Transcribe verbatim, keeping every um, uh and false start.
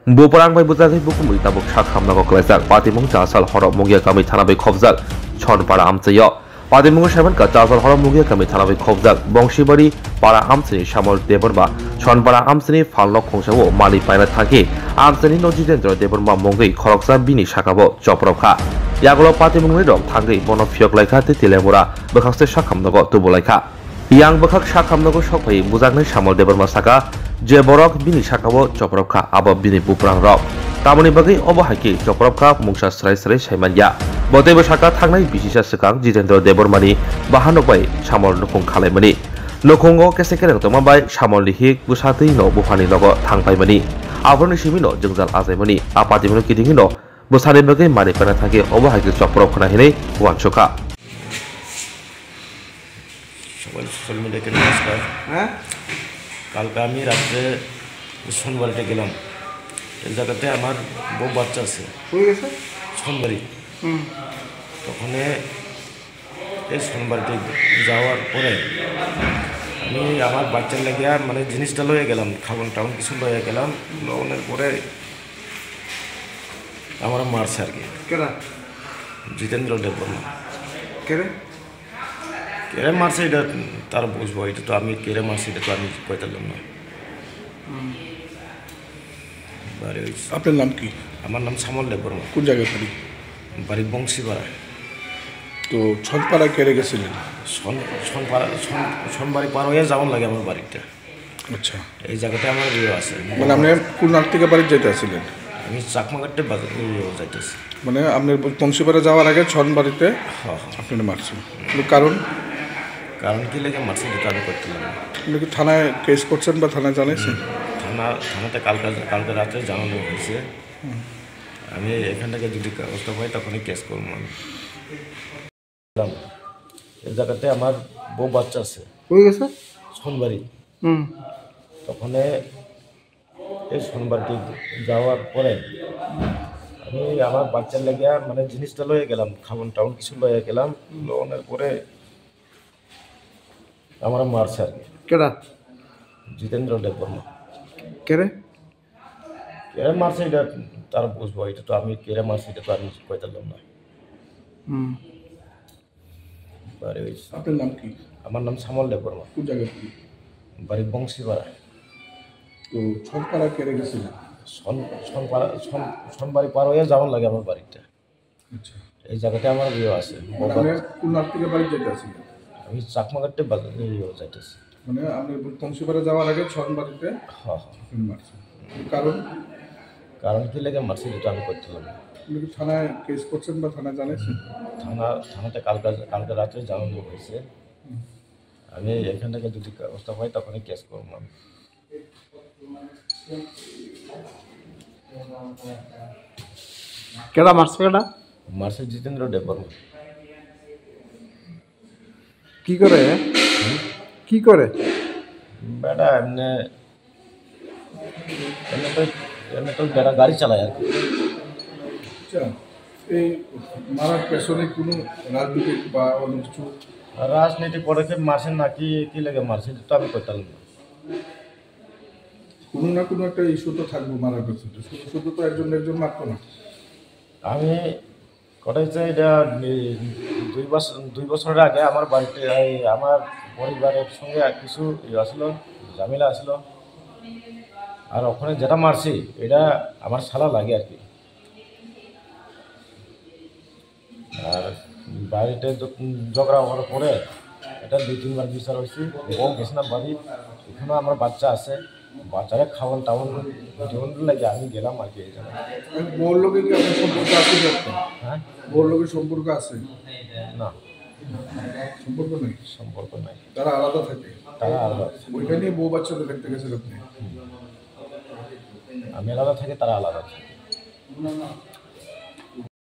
Buprang bai bujagwi bukumui tabuk sak hamnago kwlaijak. Patimung Chasal Horok Mungia kami thana bai khobjak Chonpara amchaio. Patimung saimankha Chasal Horok Mungia kami thana bai khobjak Bongsibari para amchaini Samol Debbarma Chonpara amchaini phalno khungsao mali paina thangkhe amchaini no Jitendra Debbarma mungwi khoroksa bini sakao chopropkha. Yagulo patimungni rok thangwi bono phiyok laikha tei Teliamura bwkhakse sak hamnago tubulaikha. Yang bwkhak sak hamnago sok phai bujaknai Samol Debbarma saka, je borok bini sakao chopropkha, abo bini buprang rok. Tamoni bagwi obo hai khe chopropkha mungsa srai srai sai manya. Bo teibo saka thangnai bisisa swkang Jitendra Debbarmani bahanok bai Samol nukhung khalaimani. Nukhungo kese kereng tongma bai Samolni hik bwsa twi no buphani nogo thang paimani. Aboroni simi no jwngjal achaimani. A patimungno kidingwi no bwsani bagwi mani pena thangkhe obo hai khe chopropkha hinwi uansukha. সকাল সোশ্যাল মিডিয়াকে নমস্কার। হ্যাঁ। কালকে আমি রাত্রে সোনবাড়িতে গেলাম। এই জায়গাতে আমার বউ বাচ্চা আছে। কই গেছে? সোনবাড়ি। হুম। ওখানে এই সোনবাড়িতে যাওয়ার পরে আমি আমার বাচ্চার লাগিয়া মানে জিনিসটা লইয়া গেলাম, খাবন টাউন কিছু লইয়া গেলাম। লওয়ানোর পরে আমার মারছে আর কি। কেরা? জিতেন্দ্র দেববর্মা। কেরে? কেরে মারছে এটা তার বুঝবো, এটা তো আমি কেরে মারছে এটা তো আমি কইতাম না। হুম। বাড়ি হইছে। আপনার নাম কি? আমার নাম শ্যামল দেববর্মা। কোন জায়গায় বাড়ি? বাড়ি বংশীপাড়া। তো ছনপাড়া কেরে গেছিলেন? সন-, সনপাড়া, সন-, সনবাড়ি পার হয়ে যাওয়ার লাগে আমার বাড়িটা। আচ্ছা। এই জায়গাটা আমার ইয়ে আছে। মানে আপনি কোন নাক থেকে বাড়ি যেতে আসছিলেন? আমি চাকমাঘাটে বাজার ইয়ে যাইতেছি। মানে আপনি বংশীপাড়া যাওয়ার আগে ছনবাড়িতে হ্যাঁ, হ্যাঁ। আপনারা মারছেন। কিন্তু কারণ? কারণ কি লেগে মারছে এটা তো আমি করতে পারলাম না। আপনি কি থানায় কেস করছেন বা থানায় জানাইছেন? হুম। থানা, থানাতে কালকে, কালকে রাত্রে জানানো হয়েছে। হুম। আমি এখান থেকে যদি ব্যবস্থা পাই তখনই কেস করবো আমি। এই জায়গাতে আমার বউ বাচ্চা আছে। কই গেছে? সোনবাড়ি। হুম। ওখানে এই সোনবাড়িতে যাওয়ার পরে আমি আমার বাচ্চার লাগিয়া মানে জিনিসটা লয়ে গেলাম, খাবন টাউন কিছু লয়ে গেলাম। হুম। লওয়ানোর পরে আমার মারছে আর কি। কেডা? জিতেন্দ্র দেববর্মা। কেরে? কেরে মারছে এটা তার বুঝবো, এটা তো আমি কেরে মারছে এটা তো আমি কইতাম না। হুম। বাড়ি হইছে। আপনার নাম কি? আমার নাম শ্যামল দেববর্মা। কোন জায়গায় বাড়ি? বাড়ি বংশীপাড়া। তো ছনপাড়া কেরে গেছিলেন? সন-, সনপাড়া, সন-, সনবাড়ি পার হয়ে যাওয়ার লাগে আমার বাড়িটা। আচ্ছা। এই জায়গাতে আমার ইয়ে আছে। মানে আপনি কোন নাক থেকে বাড়ি যেতে আসছিলেন? আমি চাকমাঘাটে বাজার, ইয়ে যাইতেছি। মানে আপনি বংশীপাড়া যাওয়ার আগে ছনবাড়িতে হ্যাঁ, হ্যাঁ। আপনি মারছেন। কারণ? কারণ কি লেগে মারছে এটা আমি করতে পারবো না। আপনি কি থানায় কেস করছেন বা থানায় জানাইছেন? থানা, থানাতে কালকে, কালকে রাত্রে জানানো হয়েছে। হুম। আমি এখান থেকে যদি ব্যবস্থা পাই তখনই কেস করবো আমি। কেডা মারছে কেডা? মারছে জিতেন্দ্র দেববর্মা। কি করে? কি করে? বেটা এমনি, এমনি তো, এমনি তো বেটা গাড়ি চালায় আর কি। আচ্ছা, এই মারার পেছনে কোনো রাজনৈতিক বা অন্য কিছু? রাজনৈতিক পদক্ষেপ মারছে নাকি কি লেগে মারছে, এটা তো আমি করতাম না। কোনো না কোনো একটা ইস্যু তো থাকবো মারার পেছনে, শুধু শুধু তো একজন একজন মারতো না। আমি কটাই চাই এটা, এই দুই বছর, দুই বছরের আগে আমার বাড়িতে, এই আমার পরিবারের সঙ্গে এক কিছু ইয়ে আসলো, ঝামেলা আসলো। আর ওখানে যেটা মারছি, এটা আমার শালা লাগে আর কি। আর বাড়িতে ঝ-, ঝগড়া হওয়ার পরে এটা দুই তিনবার বিচার হয়েছে, বউ গেছে না বাড়ি, এখনো আমার বাচ্চা আছে, বাচ্চারা খাওয়ান টাওয়ান দিতে লাগে আমি গেলাম আর কি এই জায়গায়। বউর লগে কি আপনার সম্পর্ক আছে কি আপনার? হ্যাঁ? বউর লগে সম্পর্ক আছে? না। সম্পর্ক নেই? সম্পর্ক নাই। তারা আলাদা থাকে? তারা আলাদা থাকে। ওইখানে বউ বাচ্চাদের দেখতে গেছেন আপনি? হুম। আমি আলাদা থাকি, তারা আলাদা থাকে।